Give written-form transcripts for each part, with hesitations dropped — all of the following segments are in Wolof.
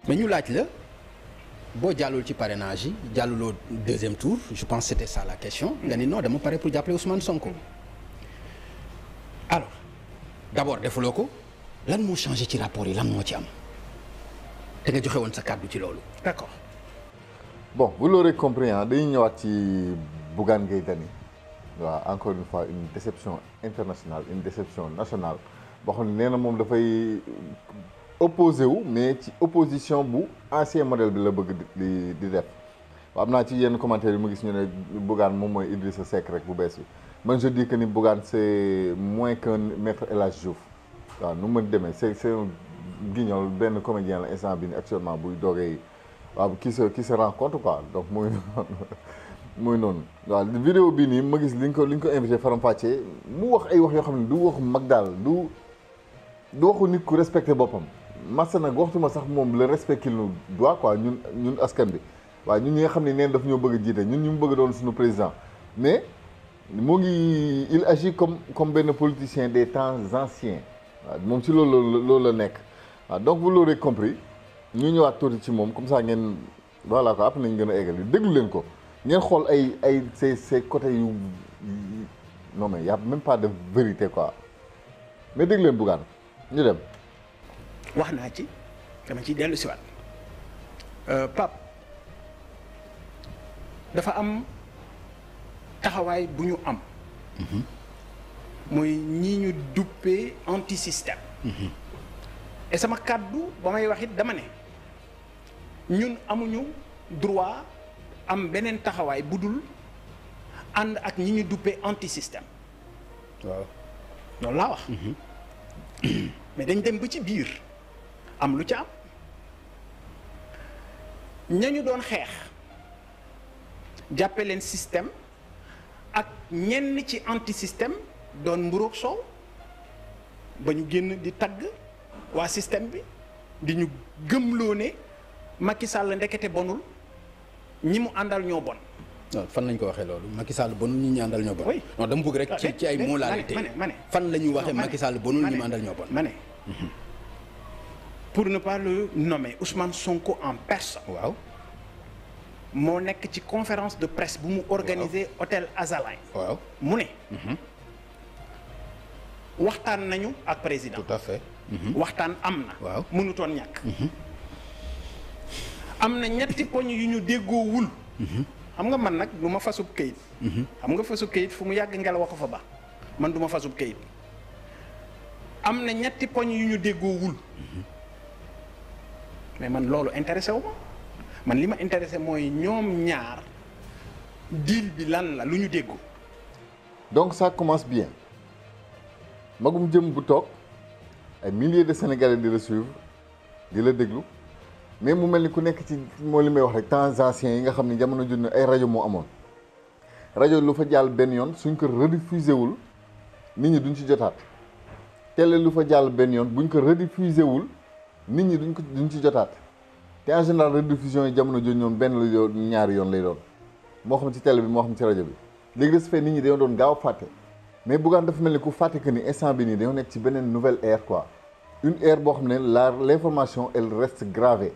mais ñu laaj la boo jàllul ci parrainage yi jàlluloo deuxième tour je pense c'était ça la question nga ni non dama pare pour jàppale Ousmane Sonko alors d'abord defuloo ko lan moo changé ci rapport yi lan moo ci am te nga joxe woon sa kàddu ci loolu. d'accord. Bon, vous l'aurez compris, dañuy ñëwaat ci Bougane Gueye Dany waaw encore une fois une déception internationale une déception nationale boo xam ne nee na moom dafay opposé wu mais ci opposition bu ancien modèle bi la bëgg di def am naa ci yenn commentaires yi ma gis ñu ne Bougane moom mooy Idrissa Seck rek bu bees bi man je dis que ni Bougane c'est moins qu'un maître El Hadji Diouf waaw nu mu demee c'est un guignol benn comédien la instant bi ni actuellement buy doogee waaw qui se rencontre quoi donc muy noonu waaw vidéo bii nii ma gis li ñu ko invité faram-fàccee mu wax ay wax yoo xam ne du waxu mag daal du waxu nit ku respecté boppam massa nag waxtuma sax moom le respect qu'il nous doit quoi ñun askan bi waaw ñun ñi nga xam ne neen daf ñoo bëgg a jiite ñun ñu mu bëgg doon suñu président mais mu ngi il agit comme benn politicien des temps anciens waaw moom ci loolu la nekk waaw donc vous l'aurez compris ñu ñëwaat tuuti ci moom comme ça ngeen voilà quoi après nañ gën a eggal yi déglu leen ko ngeen xool ay ces côtés yu non mais y a même pas de vérité quoi mais déglu leen Bougane ñu dem. wax naa ci dama ciy dellu siwaat Pape dafa am taxawaay bu ñu am. mooy ñi ñu duppee anti système. et sama kàddu ba may wax it dama ne. ñun amuñu droit am beneen taxawaay bu dul ànd ak ñi ñu duppee anti système waaw loolu laa wax. mais dañ dem ba ci biir am lu ca am ñañu doon xeex jàppe leen système ak ñenn ci anti système doon mburoog soow ba ñu génn di tagg waa système bi di ñu gëmloo ne Macky Sall ndekete bonul ñi mu àndal ñoo bon. non fan lañ ko waxee loolu Macky Sall bonul ñi ñu àndal ñoo bon. oui non dama bëgg rek ci ay modalités fan la ñu waxee Macky Sall bonul ñi mu àndal ñoo bon. ma ne pour ne pas le nommer Ousmane Sonko en personne. waaw moo nekk ci conférence de presse bu mu organisé hôtel Azalaï. waaw mu ne. waxtaan nañu ak président. tout à fait. waxtaan am na. waaw mënutoon ñàkk. am na ñetti poñ yu ñu déggoowul. xam nga man nag du ma fasub kayit. xam nga fasub kayit fu mu yàgg ngelaw ko fa ba man du ma fasub kayit. am na ñetti poñ yu ñu déggoowul. mais man loolu intéressé wu ma man li ma intéressé mooy ñoom ñaar deal bi lan la lu ñu déggoo. donc ça commence bien magum jëm bu toog ay milliers de Sénégalais di la suivre di la déglu. mais mu mel ni ku nekk ci moo li may wax rek temps anciens yi nga xam ne jamono junne ay rajo moo amoon rajo lu fa jàll benn yoon suñ ko rediffusé wul nit ñi duñ ci jotaat télé lu fa jàll benn yoon buñ ko rediffusé wul nit ñi duñ ci jotaat te en général rediffusion yi jamono jooju ñoom benn la yoon ñaari yoon lay doon moo xam ci télé bi moo xam ci rajo bi léegi de ce fait nit ñi dañoo doon gaaw a fàtte mais Bougane dafa mel ni ku fàtte que ni instant bi nii dañoo nekk ci beneen nouvelle ère quoi une ère boo xam ne l'information elle reste gravée.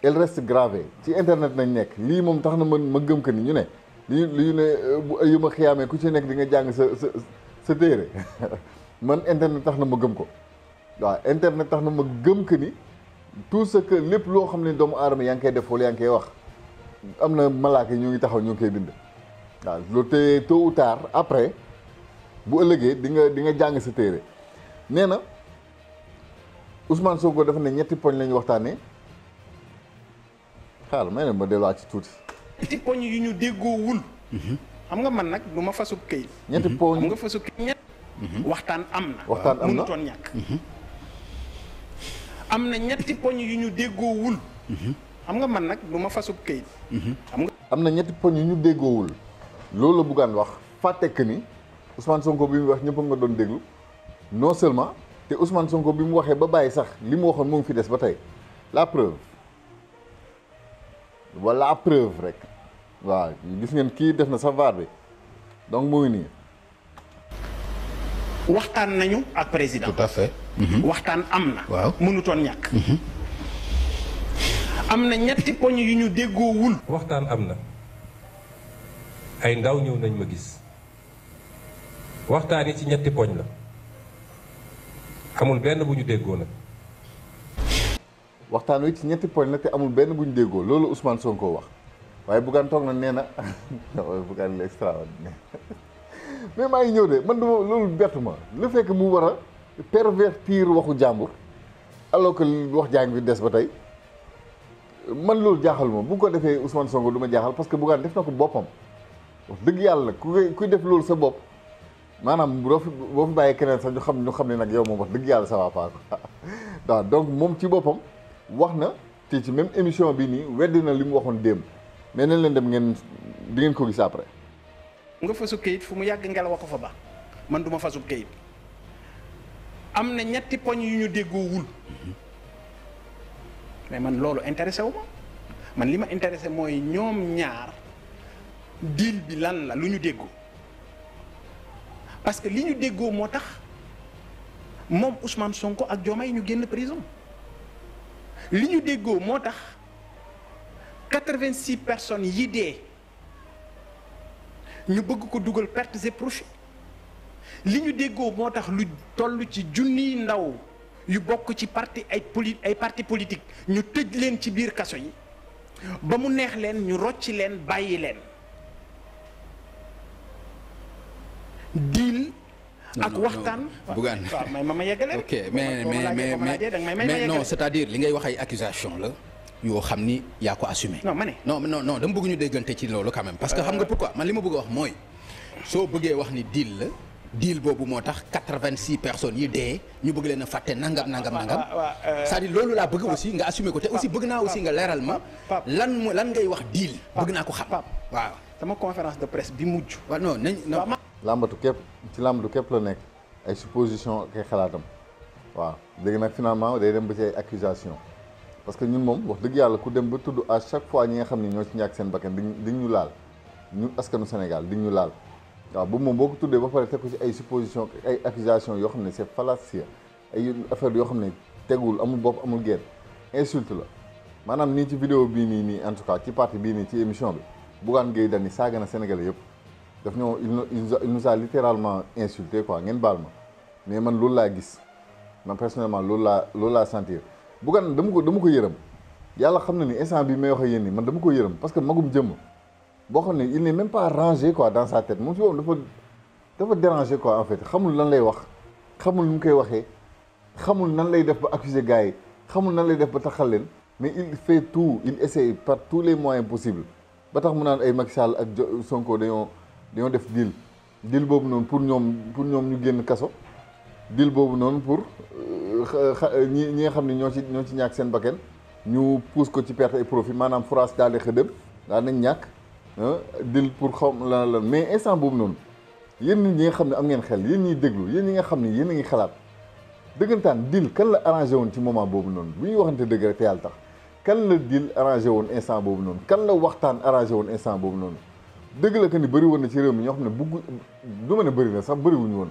elle reste gravée ci internet nañ nekk lii moom tax na ma gëm que ni ñu ne li ñu ne bu yu ma xiyaamee ku ci nekk di nga jàng sa téere man internet tax na ma gëm ko waaw internet tax na ma gëm que ni tout ce que lépp loo xam ne doomu aadama yaa ngi koy def wala yaa ngi koy wax am na malaaka yi ñu ngi taxaw ñu ngi koy bind waaw loolu te tôt ou tard après bu ëllëgee di nga jàng sa téere nee na Ousmane Sonko dafa ne ñetti poñ la ñu waxtaanee xaaral may ne ma delluwaat ci tuuti. ñetti poñ yu ñu déggoowul. xam nga man nag du ma fasub këyit. ñetti poñ xam nga fasub këyit. waxtaan am na. waxtaan am na mënutoon ñàkk. am na ñetti poñ yu ñu déggoowul. xam nga man nag du ma fasub këyit. xam nga am na ñetti poñ yu ñu déggoowul loolu la Bougane wax fàtte que ni Ousmane Sonko bi mu wax ñëpp nga doon déglu non seulement te Ousmane Sonko bi mu waxee ba bàyyi sax li mu waxoon mu ngi fi des ba tey la preuve. voilà preuve rek waaw gis ngeen kii def na sa vaar bi donc mu ngi nii. waxtaan nañu ak président. tout à fait. waxtaan am na. waaw mënutoon ñàkk. am na ñetti poñ yu ñu déggoowul. waxtaan am na ay ndaw ñëw nañ ma gis waxtaan yi ci ñetti poñ la amul benn bu ñu déggoo nag. waxtaan wi ci ñetti poñ la te amul benn bu ñu déggoo loolu Ousmane Sonko wax waaye Bougane toog na nee na Bougane l'extraordinaire mais maa ngi ñëw de man duma loolu bettu ma le fait que mu war a pervertir waxu jàmbur alors que wax jàng bi des ba tey man loolu jaaxal ma bu ko defee Ousmane Sonko du ma jaaxal parce que Bougane def na ko boppam wax dëgg yàlla kuy def loolu sa bopp maanaam boo fi bàyyee keneen sax ñu xam ne nag yow moom wax dëgg yàlla ça va pas waaw donc moom ci boppam wax na te ci même émission bi nii weddi na li mu waxoon démb mais nañ leen dem ngeen di ngeen ko gis après. nga fasu kayit fu mu yàgg ngelaw a ko fa ba man duma fasu kayit am na ñetti poñ yu ñu déggoowul mais man loolu intéressé wu ma man li ma intéressé mooy ñoom ñaar deal bi lan la lu ñu déggoo parce que li ñu déggoo moo tax moom Ousmane Sonko ak Diomaye ñu génn prison li ñu déggoo moo tax 86 personnes yi dee ñu bëgg ko dugal pertes et profits li ñu déggoo moo tax lu toll ci junniy ndaw yu bokk ci parti ay parti politique ñu tëj leen ci biir kaso yi ba mu neex leen ñu rocci leen bàyyi leen deal ak waxtaan Bougane waaw may ma yeggale ok mais non c'est-à-dire li ngay wax ay accusation la yoo xam ni yaa ko assumé. non ma ne non dama bëgg ñu déggante ci loolu quand même parce que xam nga pourquoi man li ma bëgg a wax mooy soo bëggee wax ni deal la deal boobu moo tax 86 personnes yi dee ñu bëgg leen a fàtte nangam c'est-à-dire loolu laa bëgg aussi nga assumé ko te aussi bëgg naa aussi nga leeral ma lan ngay wax deal bëgg naa ko xam waaw sama conférence de presse bi mujj waaw non làmbatu képp la nekk ay supposition ak ay xalaatam waaw léegi nag finalement day dem ba ci ay accusation parce que ñun moom wax dëgg yàlla ku dem ba tudd à chaque fois ñi nga xam ni ñoo ci ñàkk seen bakkan di ñu laal ñun askanu Sénégal di ñu laal waaw boobu moom boo ko tuddee ba pare teg ko ci ay supposition ay accusation yoo xam ne c'est fallacieux ay affaire yoo xam ne tegul amul bopp amul genn insulte la maanaam nii ci vidéo bii nii en tout cas ci partie bii nii ci émission bi Bougane Gueye Dany saaga na Sénégalais yëpp daf ñoo il nous a littéralement insulté quoi ngeen baal ma mais man loolu laa gis man personnellement loolu laa sentir Bougane dama ko yërëm yàlla xam na ni instant bi may wax ak yéen ni man dama ko yërëm parce que magum jëmm boo xam ne il n'est même pas rangé quoi dans sa tête moom si boobu dafa dérangé quoi en fait xamul lan lay wax xamul nu mu koy waxee xamul nan lay def ba accuser gars yi xamul nan lay def ba taxal leen mais il fait tout il essaie par tous les moyens possibles ba tax mu naan ay Macky Sall ak Sonko dañoo def deal boobu noonu pour ñoom ñu génn kaso deal boobu noonu pour ñi nga xam ne ñoo ci ñàkk seen bakkan ñu pousse ko ci perte et profit maanaam France daal di xëdëm daal nañ ñàkk deal pour xam lan mais instant boobu noonu yéen nit ñi nga xam ne am ngeen xel yéen ñiy déglu yéen ñi nga xam ne yéen a ngi xalaat dëggantaan deal kan la arrangé woon ci moment boobu noonu bu ñuy waxante dëgg rek te yàlla tax kan la deal arrangé woon instant boobu noonu kan la waxtaan arrangé woon instant boobu noonu dëgg la que ni bëri woon na ci réew mi ñoo xam ne bëggu du ma ne bëri na sax bëriwuñu woon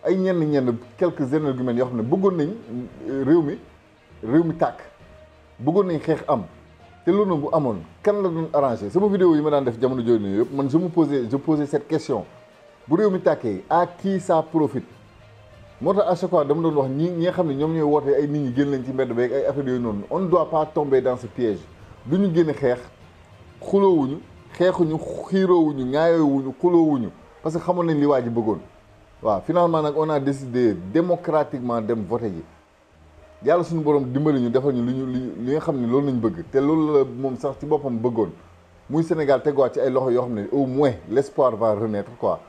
ay ñenn quelques énergumènes yoo xam ne bëggoon nañ réew mi tàkk bëggoon nañ xeex am te loolu nag bu amoon kan la doon arrangé sama vidéo yi ma daan def jamono jooju nii yëpp man je posais cette question bu réew mi tàkkee à qui ça profite moo tax à chaque fois dama doon wax ñi nga xam ne ñoom ñooy wootee ay nit ñi génn leen ci mbedd beeg ay affaires yooyu noonu on ne doit pas tomber dans ce piège du ñu génn xeex xuloowuñu xeexuñu xiiroowuñu ŋaayoowuñu xuloowuñu parce que xamoon nañ li waa ji bëggoon waaw finalement nag on a décidé démocratiquement dem voter ji yàlla suñu borom dimbali ñu defal ñu li nga xam ne loolu lañ bëgg te loolu la moom sax ci boppam bëggoon muy Sénégal teguwaat ci ay loxo yoo xam ne au moins l'espoir va renaître quoi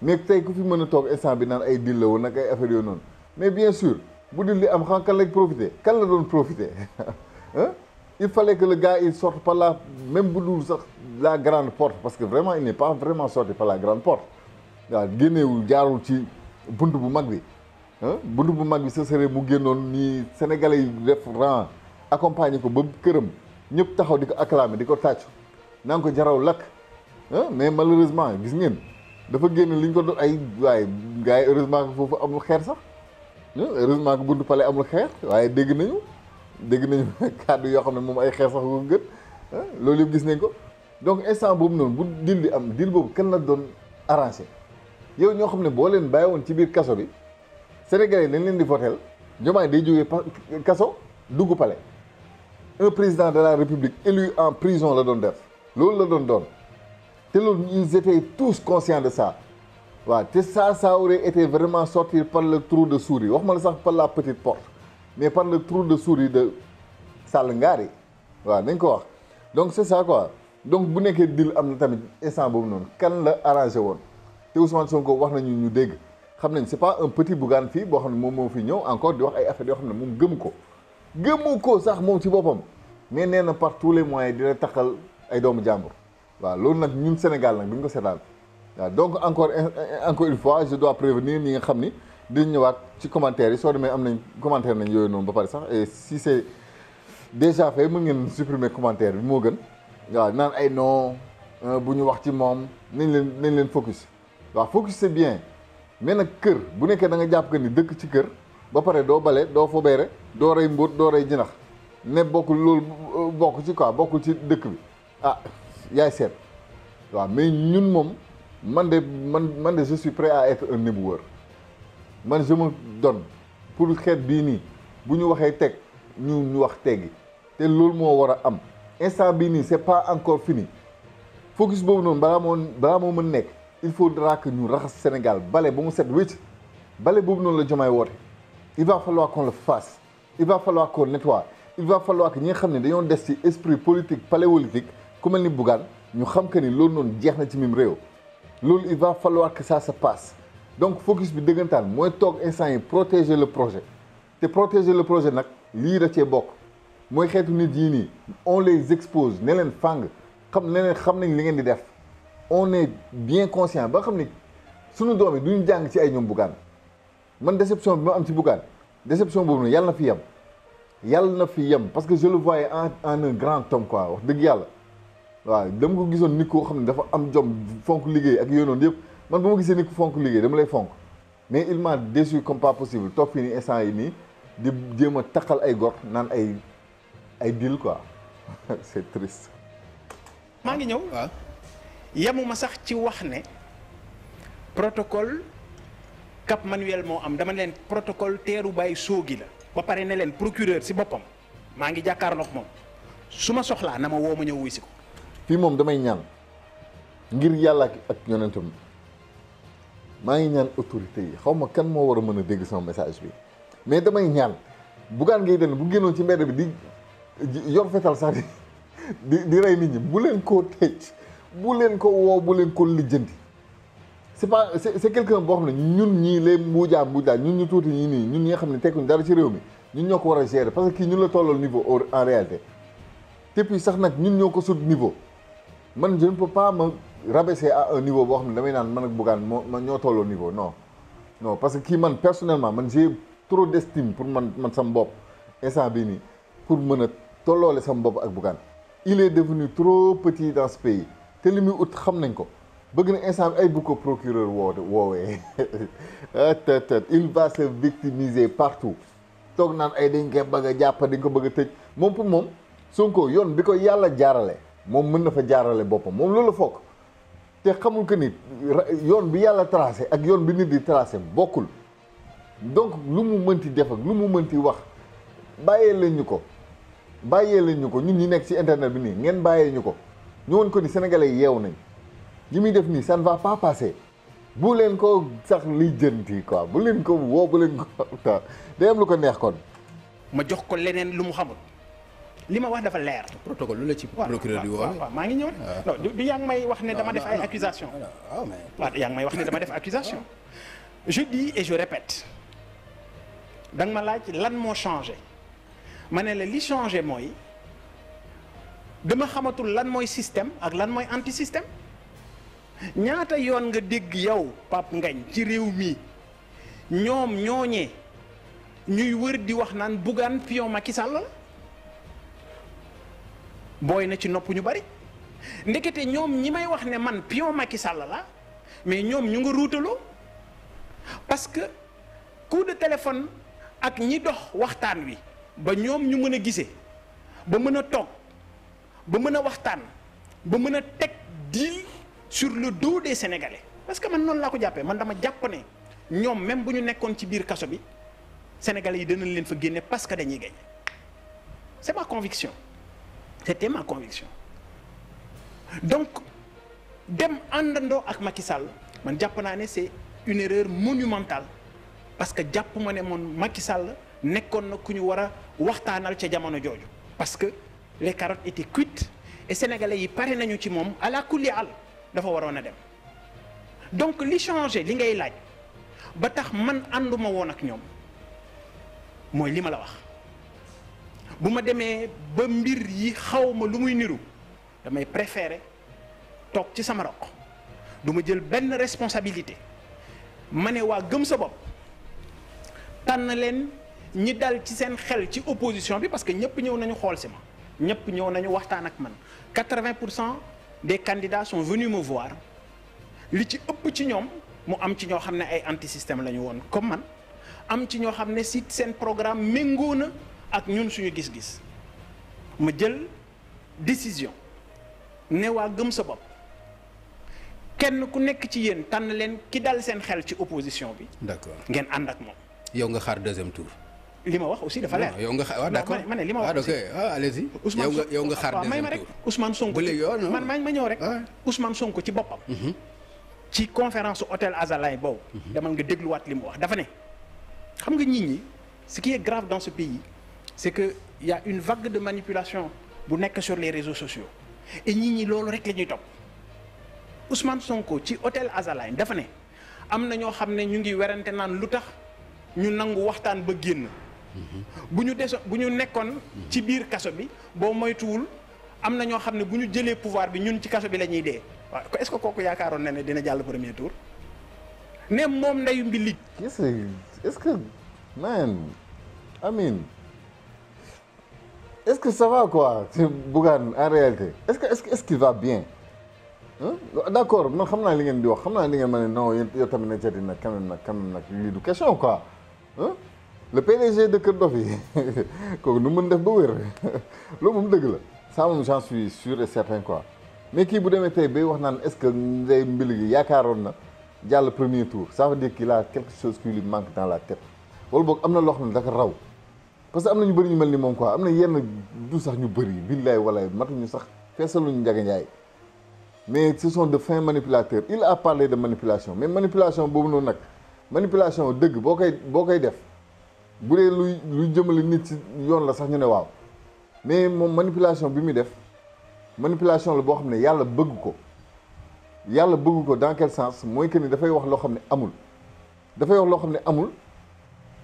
mais tey ku fi mën a toog instant bi naan ay deal la woon nag ay affaires yooyu noonu mais bien sûr bu deal li am xam kan lañ profité kan la doon profité il fallait que le gars il sorte par la même bu dul sax la grande porte parce que vraiment il n'est pas vraiment sorti par la grande porte waaw génneewul jaarul ci bunt bu mag bi bunt bu mag bi ce serait mu génnoon nii sénégalais yi def rang accompagner ko ba këram ñëpp taxaw di ko acclamer di ko tàccu naa ko jaraw lakk mais malheureusement gis ngeen dafa génn li ñu ko doon ay waaye gars yi heureusement que foofu amul xeer sax heureusement que buntu palais amul xeex waaye dégg nañu kàddu yoo xam ne moom ay xeex sax ko gën loolu yëpp gis nañ ko donc instant boobu noonu bu deal di am deal boobu kan la doon arrangé yow ñoo xam ne boo leen bàyyi woon ci biir kaso bi Sénégalais dañ leen di votel Diomaye day jógee kaso dugg palais un président de la République élu en prison la doon def loolu la doon te loolu ils étaient tous conscients de ça waaw te ça aurait été vraiment sortir par le trou de souris wax ma la sax par la petite porte mais par le trou de souris de Sall Ngaari waaw nañ ko wax donc c'est ça quoi donc bu nekkee deal am na tamit instant boobu noonu kan la arrangé woon te Ousmane Sonko wax nañu ñu dégg xam nañ c'est pas un petit Bougane fii boo xam ne moom moo fi ñëw encore di wax ay affaires yoo xam ne moom gëmu ko sax moom ci boppam mais nee na par tous les moyens dina taxal ay doomu jàmbur waaw loolu nag ñun Sénégal nag duñ ko seetaan waaw donc encore une fois je dois prévenir ñi nga xam ni dinañ ñëwaat ci commentaire yi soo demee am nañ commentaire nañ yooyu noonu ba pare sax et si c'est déjà fait mën ngeen supprimer commentaire bi moo gën waaw naan ay non bu ñu wax ci moom nañ leen focus waaw focus c'est bien mais nag kër bu nekkee da nga jàpp que ni dëkk ci kër ba pare doo bale doo fobeere doo rey mbóot doo rey jinax ne bokkul loolu bokk ci quoi bokkul ci dëkk bi ah yaay seet waaw mais ñun moom man de je suis prêt à être un éboueur man je me donne pour xeet bii nii bu ñu waxee teg ñu wax teggi te loolu moo war a am instant bii nii c'est pas encore fini focus boobu noonu balaa moo mën nekk il faudra que ñu raxas Sénégal bale ba mu set wécc bale boobu noonu la Diomaye woote il va falloir qu'on le fasse il va falloir qu'on nettoie il va falloir que ñi nga xam ne dañoo des ci esprit politique paléolithique ku mel ni Bougane ñu xam que ni loolu noonu jeex na ci mim réew loolu il va falloir que ça se passe donc focus bi dëggantaan mooy toog instant yi protéger le projet te protéger le projet nag lii da cee bokk mooy xeetu nit yii nii on les expose ne leen fàng xam nañ li ngeen di def on est bien conscient ba xam ni suñu doom yi duñu jàng ci ay ñoom Bougane man déception bi ma am ci Bougane déception boobu noonu yàlla na fi yem parce que je le voyais en un grand homme quoi wax dëgg yàlla waaw dama ko gisoon nit koo xam ne dafa am jom fonk liggéey ak yooyu noonu yëpp man ba ma gisee nit ku fonk liggéey dama lay fonk mais il m'a déçu comme pas possible toog fii nii instant yi nii di jéem a taqal ay gor naan ay deal quoi c'est triste. maa ngi ñëw waaw yemuma sax ci wax ne protocole Cap Manuel moo am dama leen protocole teeru bàyyi soogi la ba pare ne leen procureur si boppam maa ngi jàkkaarloog moom su ma soxlaa na ma woo ma ñëw wuy si ko. fii moom damay ñaan ngir yàlla ak yonentam maa ngi ñaan autorité yi xaw ma kan moo war a mën a dégg sama message bi mais damay ñaan Bougane Gueye Dany bu génnoon ci mbedd bi di yor fetal sax di rey nit ñi bu leen koo tëj bu leen ko woo bu leen ko lijjanti c'est quelqu'un boo xam ne ñun ñii les mbuujaa ñun ñu tuuti ñii nii ñun ñi nga xam ne tekkuñ dara ci réew mi ñun ñoo ko war a gérer parce que kii ñun la tollal niveau en réalité te puis sax nag ñun ñoo ko sut niveau man je ne peux pas me rabaisser à un niveau boo xam ne damay naan man ak Bougane man ñoo tolloo niveau non parce que kii man personnellement man j'ai trop d'estime pour man sama bopp instant bii nii pour mën a tolloole sama bopp ak Bougane il est devenu trop petit dans ce pays te li muy ut xam nañ ko bëgg na instant bi ay bu ko procureur woowee il va se victimiser partout toog naan ay dañ koy bëgg a jàpp dañ ko bëgg a tëj moom pour moom Sonko yoon bi ko yàlla jaarale moom mën na fa jaarale boppam moom loolu foog te xamul que ni yoon bi yàlla tracé ak yoon bi nit di tracé bokkul donc lu mu mënti def ak lu mu mënti wax bàyyee leen ñu ko ñun ñi nekk ci internet bi nii ngeen bàyyee ñu ko ñu woon ko ni sénégalais yi yeewu nañ li muy def nii ça ne va pas passer bu leen ko sax liy jënti quoi bu leen ko woo bu leen ko day am lu ko neex kon ma jox ko leneen lu mu xamul li ma wax dafa leer. protocole lu la ci procureur di woo. waaw maa ngi ñëw non du yaa ngi may wax ne dama def ay accusation waaw yaa ngi may wax ne dama def accusation je dis et je répète da nga ma laaj lan moo changé ma ne la li changé mooy dama xamatul lan mooy système ak lan mooy anti système ñaata yoon nga dégg yow Pape Ngagne ci réew mi ñoom ñooñee ñuy wër di wax naan Bougane pion Macky Sall la booy na ci nopp ñu bari ndekete ñoom ñi may wax ne man pion Macky Sall la mais ñoom ñu nga ruutaloo parce que coup de téléphone ak ñi dox waxtaan wi ba ñoom ñu mën a gisee ba mën a toog ba mën a waxtaan ba mën a teg deal sur le dos des Sénégalais parce que man noonu laa ko jàppee man dama jàpp ne ñoom même bu ñu nekkoon ci biir kaso bi Sénégalais yi danañ leen fa génne parce que dañuy gagner c'est ma conviction c'était ma conviction donc dem àndandoo ak Macky Sall man jàpp naa ne c'est une erreur monumentale parce que jàpp ma ne moom Macky Sall nekkoon na ku ñu war a waxtaanal ca jamono jooju parce que les carottes étaient cuites et sénégalais yi pare nañu ci moom ala kulli al dafa waroon a dem donc li changé li ngay laaj ba tax man ànduma woon ak ñoom mooy li ma la wax bu ma demee ba mbir yi xaw ma lu muy niru damay préférer toog ci sama roq du ma jël benn responsabilité ma ne waa gëm sa bopp tànn leen ñi dal ci seen xel ci opposition bi parce que ñëpp ñëw nañu xool si ma ñëpp ñëw nañu waxtaan ak man 80% des candidats sont venus me voir li ci ëpp ci ñoom mu am ci ñoo xam ne ay anti-système la ñu woon comme man am ci ñoo xam ne si seen programme méngoo na ak ñun suñu gis-gis ma jël décision ne waa gëm sa bopp kenn ku nekk ci yéen tànn leen ki dal seen xel ci opposition bi. d'accord ngeen ànd ak moom. yow nga xaar deuxième tour. li ma wax aussi dafa leer. yow nga xaar waaw d'accord ma ne li ma wax aussi allez-y. yow nga xaar deuxième tour Ousmane Sonko man ma ñëw rek. Ousmane Sonko ci boppam. ci conférence hôtel Azalaï boobu. demal nga dégluwaat li mu wax dafa ne. xam nga nit ñi ce qui est grave dans ce pays c'est que y a une vague de manipulation bu nekk sur les réseaux sociaux et nit ñi loolu rek la ñuy topp Ousmane Sonko ci hôtel Azalaï dafa ne am na ñoo xam ne ñu ngi werante naan lu tax ñu nangu waxtaan ba génn. bu ñu nekkoon ci biir kaso bi boo moytuwul am na ñoo xam ne bu ñu jëlee pouvoir bi ñun ci kaso bi la ñuy dee waaw est-ce que kooku yaakaaroon na ne dina jàll premier tour ne moom ndeyu mbi lig est-ce que man I mean est-ce que ça va quoi c'est Bougane en réalité est-ce qu'il va bien d'accord man xam naa li ngeen di wax xam naa li ngeen ma ne non yow tamit na jati nag quand même nag lii du question quoi le PDG de Kër Dof yi kooku nu mën def ba wér loolu moom dëgg la ça moom j'en suis sûr et certain quoi mais kii bu demee tey bay wax naan est-ce que ndey mbili gi yaakaaroon na jàll premier tour ça veut dire qu'il a quelque chose qui lui manque dans la tête wala boog am na loo xam ne dafa raw parce que am na ñu bëri ñu mel ni moom quoi am na yenn du sax ñu bëri billaay walaay matuñu sax feesaluñu Ndiaga Ndiaye mais ce sont de fins manipulateurs il a parlé de manipulation mais manipulation boobu noonu nag manipulation dëgg boo koy def bu dee luy jëmale nit ci yoon la sax ñu ne waaw mais moom manipulation bi muy def manipulation la boo xam ne yàlla bëgg ko dans quel sens mooy que ni dafay wax loo xam ne amul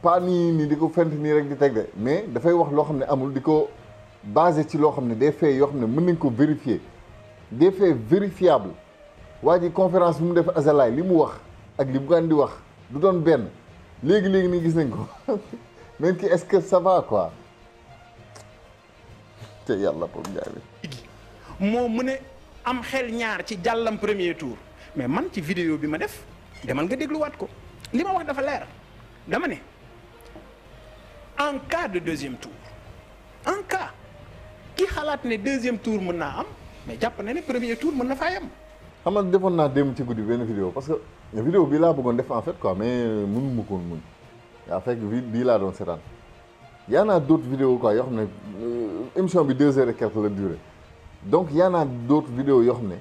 pas nii di ko fent nii rek di teg de mais dafay wax loo xam ne amul di ko basé ci loo xam ne des faits yoo xam ne mën nañ ko vérifier des faits vérifiables waa ji conférence bi mu def Azalaï li mu wax ak li Bougane di wax du doon benn léegi nii gis nañ ko même ki est-ce que ça va quoi te yàlla pour njaay moo mën a am xel ñaar ci jàllam premier tour mais man ci vidéo bi ma def demal nga dégluwaat ko li ma wax dafa leer dama ne en cas de deuxième tour en cas ki xalaat ne deuxième tour mën naa am mais jàpp na ne premier tour mën na faa yam. xam nga defoon naa démb ci guddi benn vidéo parce que vidéo bii laa bëggoon def en fait quoi mais mënu ma ko woon muñ yaa fekk bii laa doon seetaan yaa naa d'autres vidéos quoi yoo xam ne émission bi 2 heures et quelques la durée donc yaa naa d'autres vidéos yoo xam ne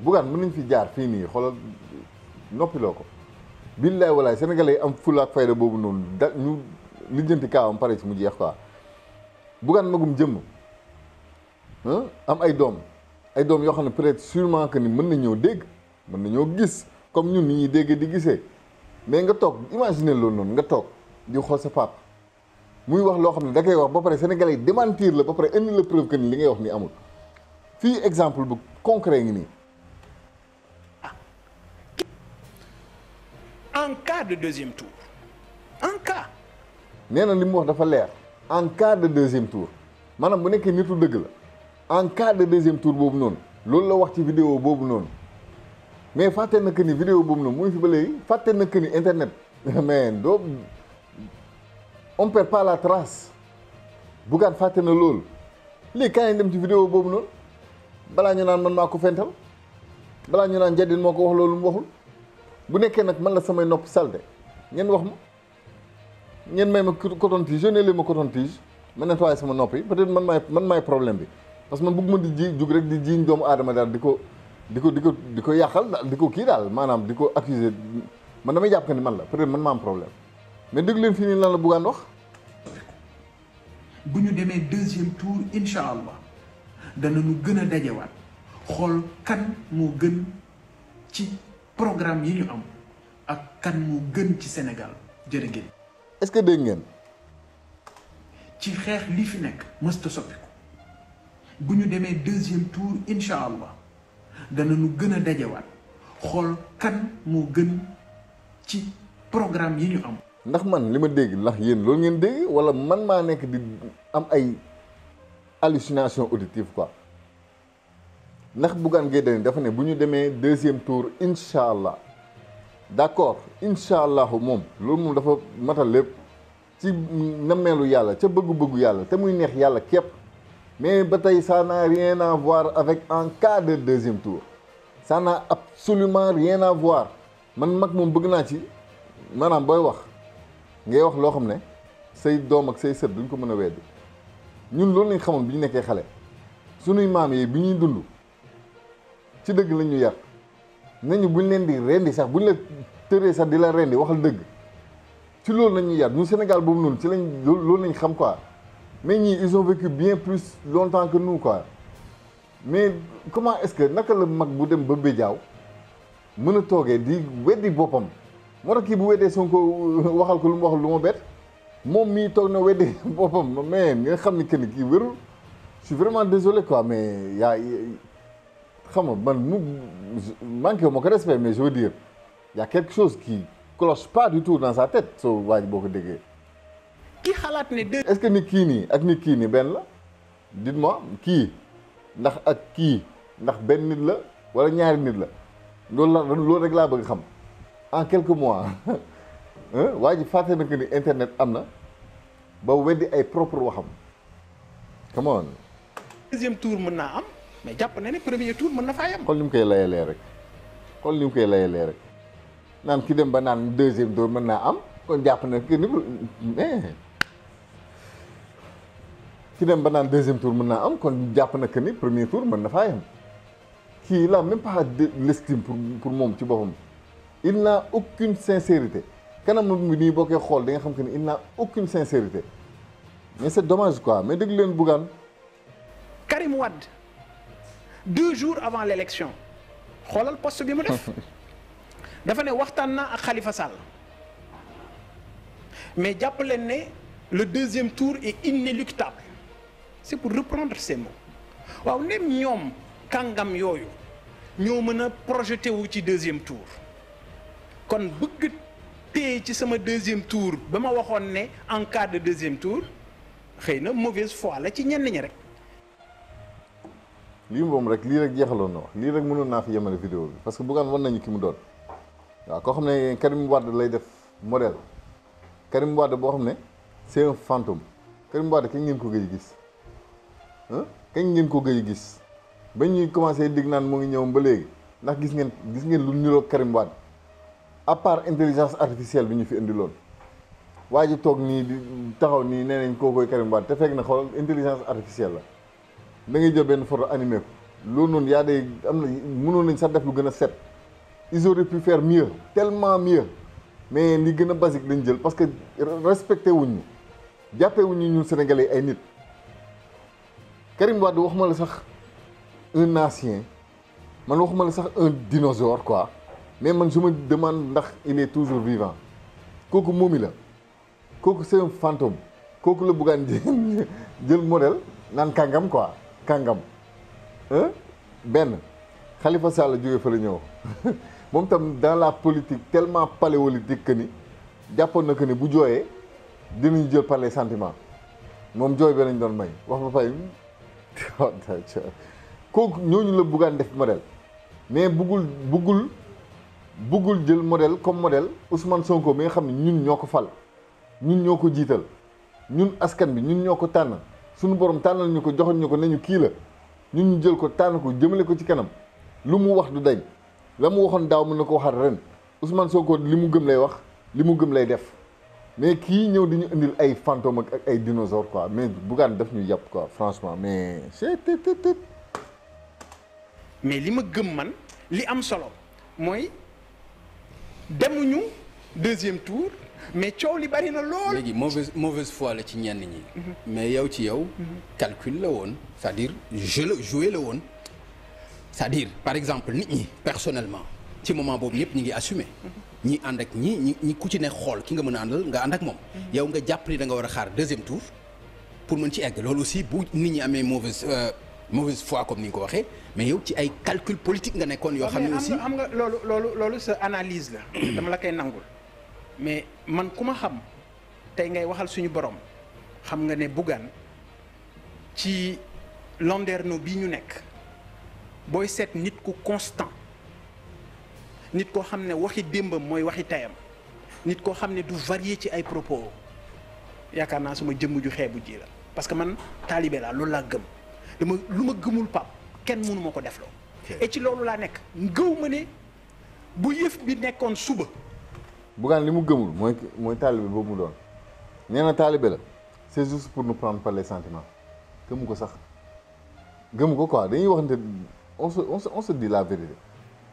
Bougane mën nañ fi jaar fii nii xoolal noppiloo ko billaay walaay sénégalais yi am fulla ak fayda boobu noonu ñu lijjanti kaawam pare ci mu jeex quoi Bougane magum jëmm am ay doom yoo xam ne peut-être sûrement que ni mën na ñoo dégg mën na ñoo gis comme ñun ni ñuy déggee di gisee mais nga toog imaginer loolu noonu nga toog di xool sa papa muy wax loo xam ne da koy wax ba pare sénégalais yi démentir la ba pare indi la preuve que ni li ngay wax ni amul fii exemple bu concret ngi nii. En cas de deuxième tour en cas. nee na li mu wax dafa leer en cas de deuxième tour maanaam bu nekkee nitu dëgg la. en cas de deuxième tour boobu noonu loolu la wax ci vidéo boobu noonu mais fàtte na que ni vidéo boobu noonu muy fi ba léegi fàtte na que ni internet mais doo on perd pas la trace Bougane fàtte na loolu léegi kaay dem ci vidéo boobu noonu balaa ñu naan man maa ko fental balaa ñu naan Jadine moo ko wax loolu mu waxul bu nekkee nag man la samay nopp salte ngeen wax ma ngeen may ma coton-tige jeune leen ma coton-tige ma nettoyé sama nopp yi peut-être man maay problème bi parce que man bëgg ma di jug rek di jiiñ doomu aadama daal di ko yàqal daal di ko kii daal maanaam di ko accuser man damay jàpp que ni man la peut-être man ma am problème mais dégg leen fii nii lan la Bougane wax. bu ñu demee deuxième tour incha allah danañu gën a dajewaat xool kan moo gën ci programme yi ñu am ak kan moo gën ci Sénégal jërë ngeen. est-ce que dégg ngeen. ci xeex li fi nekk mësta soppiku bu ñu demee deuxième tour incha allah danañu gën a dajewaat xool kan moo gën ci programme yi ñu am. ndax man li ma dégg ndax yéen loolu ngeen dégg wala man maa nekk di am ay hallucination auditive quoi ndax Bougane Gueye Dany dafa ne bu ñu demee deuxième tour incha allah d'accord incha allahu moom loolu moom dafa matal lépp ci nammeelu yàlla ca bëggu-bëggu yàlla te muy neex yàlla képp mais ba tey ça n'a rien à voir avec en cas de deuxième tour ça n'a absolument rien à voir man mag moom bëgg naa ci maanaam booy wax ngay wax loo xam ne say doom ak say sët duñ ko mën a weddi ñun loolu lañ xamoon bi ñu nekkee xale sunuy maam yi bi ñuy dund ci dëgg lañ ñu yar nañu buñ leen di rendi sax buñ la tëree sax di la rendi waxal dëgg ci loolu lañ ñu yar ñun Sénégal boobu noonu ci lañ loolu lañ xam quoi mais ñii ils ont vécu bien plus longtemps que nous quoi mais comment est-ce que naka la mag bu dem ba béjaaw mën a toogee di weddi boppam moo tax kii bu weddee Sonko waxal ko lu mu waxal lu ma bett moom mii toog na weddi boppam mais nga xam ni que ni kii wérul je suis vraiment désolé quoi mais yaa xam nga man mu manqué wu ma ko respect mais je veux dire y a quelque chose qui cloche pas du tout dans sa tête soo waaj boo ko déggee. ki xalaat ne est-ce que nit kii nii ak nit kii nii benn la dites-moi kii ndax ak kii ndax benn nit la wala ñaari nit la loolu rek laa bëgg xam. en quelques mois waa ji fàtte na que ni internet am na ba weddi ay propre waxam come on. deuxième tour mën naa am mais jàpp na ne premier tour mën na faa yem. xool ni mu koy layalee rek xool ni mu koy layalee rek naan ki dem ba naan deuxième tour mën naa am kon jàpp na que ni mais ki dem ba naan deuxième tour mën naa am kon jàpp na que ni premier tour mën na faa yem kii il a même pas de l'estime pour moom ci boppam. il n'a aucune sincérité kanam bi nii boo koy xool da nga xam que ni il n'a aucune sincérité mais c'est dommage quoi mais dégg leen Bougane. Karim Wade 2 jours avant l'élection xoolal poste bi mu def dafa ne waxtaan naa ak Khalifa Sall mais jàpp leen ne le deuxième tour est inéluctable c'est pour reprendre ces mots waaw nem ñoom kàngam yooyu ñoo mën a projeté wu ci deuxième tour. kon bëgg téye ci sama deuxième tour ba ma waxoon ne en cas de deuxième tour xëy na mauvaise foi la ci ñenn ñi rek. lii moom rek lii rek jeexaloon na wax lii rek mënoon naa fi yemale vidéo bi parce que Bougane wan nañu ki mu doon waaw koo xam ne Karim Wade lay def modèle Karim Wade boo xam ne c'est un fantôme Karim Wade kañ ngeen ko gëj gis kañ ngeen ko gëj gis ba ñuy commencé dig naan mu ngi ñëw ba léegi ndax gis ngeen lu niroog Karim Wade. à part intelligence artificielle bi ñu fi indi loon waa ji toog nii di taxaw nii nee nañ koo koy Karim Wade te fekk na xool intelligence artificielle la da ngay jël benn photo animé ko loolu noonu yaa day am na mënoon nañ sax def lu gën a set ils auraient pu faire mieux tellement mieux mais li gën a basique lañ jël parce que respecté wuñ ñu jàppee wuñ ñu ñun Sénégalais ay nit Karim Wade waxuma la sax un ancien man waxuma la sax un dinosaure quoi mais man je me demande ndax il est toujours vivant kooku moomi la kooku c'est un fantôme kooku la Bougane jël modèle naan kàngam quoi kàngam benn Khalifa Sall jóge fa la ñëw moom tam dans la politique tellement paléolithique que ni jàppoon na que ni bu jooyee dinañu jël par les sentiments moom jooy bi lañ doon may wax ba fay kooku ñooñu la Bougane def modèle mais buggul jël modèle comme modèle Ousmane Sonko mi nga xam ne ñun ñoo ko fal ñun ñoo ko jiital ñun askan bi ñun ñoo ko tànn suñu borom tànnal ñu ko joxoon ñu ko nañu kii la ñun ñu jël ko tànn ko jëmale ko ci kanam lu mu wax du dañ la mu waxoon daaw mën na ko waxaat ren Ousmane Sonko li mu gëm lay wax li mu gëm lay def mais kii ñëw di ñu indil ay fantôme ak ay dinosaures quoi mais Bougane daf ñu yàpp quoi franchement mais c'est mais li ma gëm man li am solo mooy demuñu deuxième tour mais coow li bari na lool. léegi mauvaise foi la ci ñenn ñi. mais yow ci yow. calcul la woon c'est-à-dire jouer la woon c'est-à-dire par exemple nit ñi personnellement ci moment boobu ñëpp ñi ngi assumer. ñi ànd ak ñi ku ci ne xool ki nga mën a àndal nga ànd ak moom. yow nga jàpp ni da nga war a xaar deuxième tour pour mën ci egg loolu aussi bu nit ñi amee mauvaise foi comme ni nga ko waxee mais yow ci ay calcul politique nga nekkoon yoo xam ne aussi xam nga loolu sa analyse la dama la koy nangul mais man ku ma xam tey ngay waxal suñu borom xam nga ne Bougane ci landerneau bii ñu nekk booy seet nit ku constant nit koo xam ne waxi démbam mooy waxi tayam nit koo xam ne du varier ci ay propos yaakaar naa suma jëmm ju xeebu ji la parce que man taalibe laa loolu laa gëm dama lu ma gëmul pap kenn mënu ma ko defloo et ci loolu laa nekk gëw ma ne bu yëf bi nekkoon suba Bougane li mu gëmul mooy taalibe boobu mu doon nee na taalibe la c'est juste pour nous prendre par les sentiments gëmu ko sax gëmu ko quoi dañuy waxante on se dit la vérité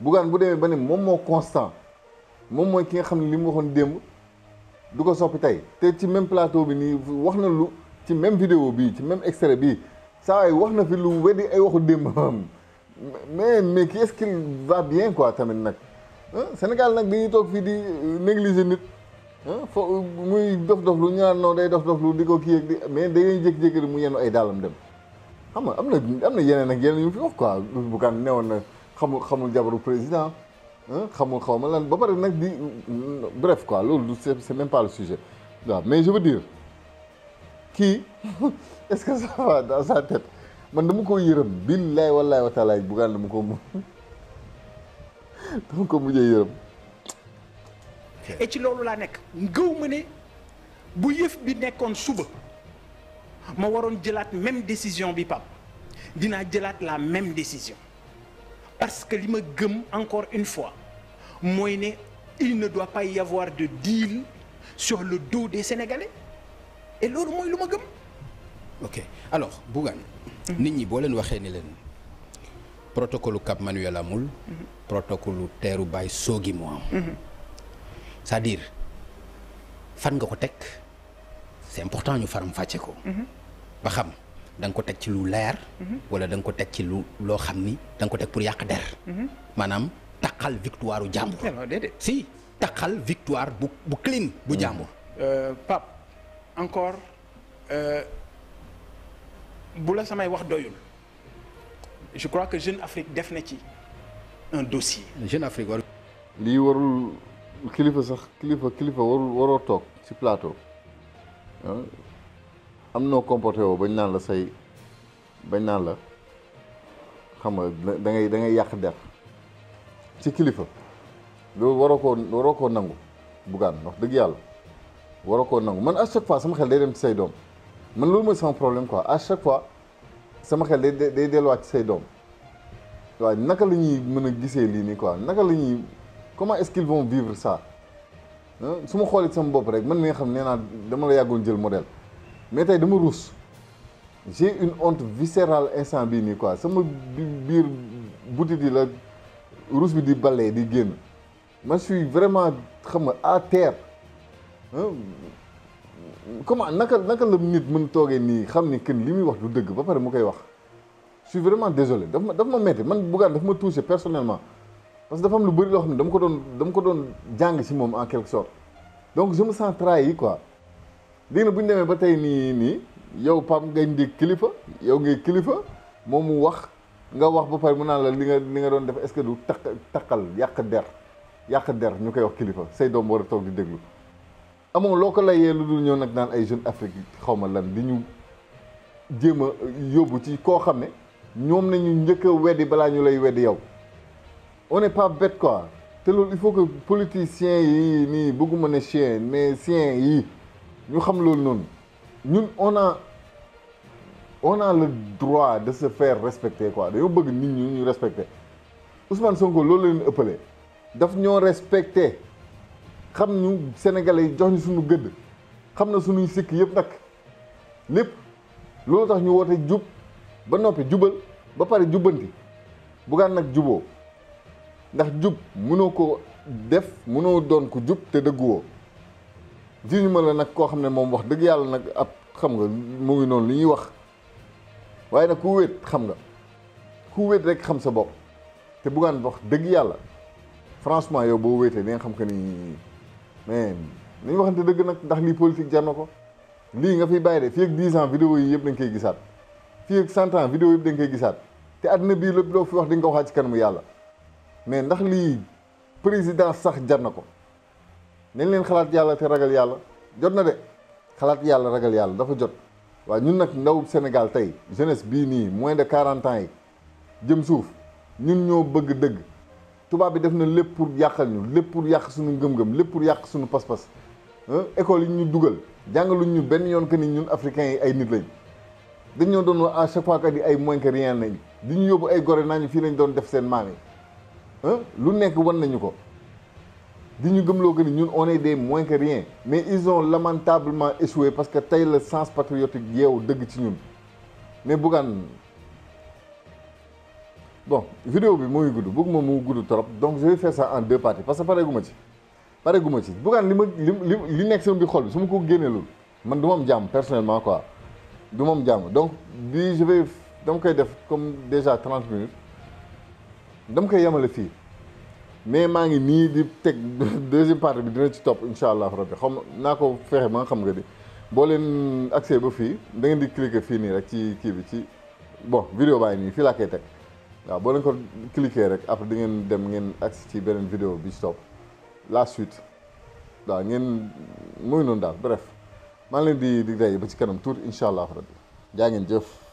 Bougane bu demee ba ne moom moo constant moom mooy ki nga xam ne li mu waxoon démb du ko soppi tey te ci même plateau bi nii wax na lu ci même vidéo bii ci même extrait bii saa ay wax na fi lu weddi ay waxu démb mais qui est-ce qu'il va bien quoi tamit nag Sénégal nag dañuy toog fii di négliger nit fo muy dof-dof lu ñu naan non day dof-dof lu di ko kii ak di mais dañuy jékki-jékki mu yenu ay daalam dem xam nga am na yeneen ak yeneen yu fi wax quoi Bougane newoon na xamul jabaru président xamul xaw ma lan ba pare nag di bref quoi loolu c'est même pas le sujet waaw mais je veux dire kii est-ce que ça va dans sa tête man dama ko yërëm billaay wallaay wa taala Bougane dama ko mujjee yërëm et ci loolu laa nekk ngëw ma ne bu yëf bi nekkoon suba ma waroon jëlaat même décision bi pap dinaa jëlaat la même décision parce que li ma gëm encore une fois mooy ne il ne doit pas y avoir de deal sur le dos des Sénégalais et loolu mooy lu ma gëm. ok alors Bougane nit ñi boo leen waxee ni leen protocole Cap Manuel amul protocole teeru Baye Sogui moo am c'est-à-dire fan nga ko teg c'est important ñu faram fàcce ko ba xam da nga ko teg ci lu leer wala da nga ko teg ci loo xam ni da nga ko teg pour yàq der maanaam taqal victoire u jàmbur si taqal victoire bu clean bu jàmbur Pape encore bu la samay wax doyul je crois que Jeune Afrique def na ci un dossier Jeune Afrique war lii warul kilifa sax kilifa waroo toog ci plateau am noo comporté woo bañ naan la xam nga da ngay yàq der ci kilifa loolu waroo koo nangu Bougane wax dëgg yàlla waroo koo nangu man à chaque fois sama xel day dem ci say doom man loolu mooy sama problème quoi à chaque fois sama xel day delluwaat ci say doom waaw naka la ñuy mën a gisee lii nii quoi naka la ñuy comment est-ce qu'ils vont vivre ça su ma xoolee sama bopp rek man mi nga xam nee naa dama la yàggoon jël modèle mais tey dama ruus j'ai une honte viscérale instant bii nii quoi sama biir butit yi la ruus bi di balee di génn ma suis vraiment xam nga à terre comment naka la nit mën toogee nii xam ni kenn li muy wax du dëgg ba pare mu koy wax je suis vraiment désolé daf ma metti man Bougane daf ma touché personnellement parce que dafa am lu bëri loo xam ne dama ko doon jàng ci moom en quelque sorte donc je me sens trahi quoi léegi nag bu ñu demee ba tey nii yow Pape ngay ndi kilifa yow ngay kilifa moom mu wax nga wax ba pare mu naan la li nga doon def est-ce que du taqal yàq der ñu koy wax kilifa say doom war a toog di déglu amoo loo ko layee lu dul ñëw nag naan ay Jeune Afrique xaw ma lan di ñu jéem a yóbbu ci koo xam ne ñoom nañu njëkk a weddi balaa ñu lay weddi yow on n'est pas bête quoi te loolu il faut que politiciens yi nii bëgguma ne chien mais siens yi ñu xam loolu noonu ñun on a le droit de se faire respecter quoi dañoo bëgg nit ñi ñu respecter Ousmane Sonko loolu leen ëppalee daf ñoo respecter xam ñu sénégalais yi jox ñu suñu gëdd xam na suñuy sikk yëpp nag lépp loolu tax ñu woote jub ba noppi jubal ba pare jubbanti Bougane nag juboo ndax jub mënoo ko def mënoo doon ko jub te dëgguwoo ji ñu ma la nag koo xam ne moom wax dëgg yàlla nag ab xam nga mu ngi noonu li ñuy wax waaye nag ku wéet xam nga ku wéet rek xam sa bopp te Bougane wax dëgg yàlla franchement yow boo wéetee di nga xam que ni mais nañu waxante dëgg nag ndax lii politique jar na ko lii nga fiy bàyyi de fii ak 10 ans vidéo yi yëpp dañ koy gisaat fii ak 100 ans vidéo yëpp dañ koy gisaat te àddina bii lépp loo fi wax di nga ko waxaat ci kanamu yàlla mais ndax lii président sax jar na ko nañ leen xalaat yàlla te ragal yàlla jot na de xalaat yàlla ragal yàlla dafa jot waaw ñun nag ndaw Sénégal tey jeunesse bii nii moins de 40 ans yi jëm suuf ñun ñoo bëgg dëgg tubaab bi def na lépp pour yàqal ñu lépp pour yàq suñu ngëm-ngëm lépp pour yàq suñu pas-pas école yi ñu dugal jàngaluñ ñu benn yoon que ni ñun africains yi ay nit lañ dañoo doon wax à chaque fois que di ay moins que rien nañ di ñu yóbbu ay gore naa ñu fii lañ doon def seen maam yi lu nekk wan nañu ko di ñu gëmloo que ni ñun on est des moins que rien mais ils ont lamentablement échoué parce que tey le sens patriotique yeewu dëgg ci ñun mais Bougane bon vidéo bi muy gudd bëgguma mu gudd trop donc je vais faire ça en 2 parties parce que pareeguma ci Bougane li nekk sama biir xol bi su ma ko génneelul man du ma am jàmm personnellement quoi du ma am jàmm donc bi dama koy def comme déjà 30 minutes dama koy yemale fii mais maa ngi nii di teg deuxième partie bi dina ci topp incha allah rabbi xam naa ko fexe ba nga xam nga di boo leen accès ba fii da ngeen di cliquer fii nii rek ci kii bi ci bon vidéo baa ngi nii fii laa koy teg waaw boo leen ko cliquer rek après da ngeen dem ngeen accès ci beneen vidéo bi ci topp la suite waaw ngeen muy noonu daal bref maa ngi leen di day ba ci kanam tuuti incha allah rabbi jaa ngeen jëf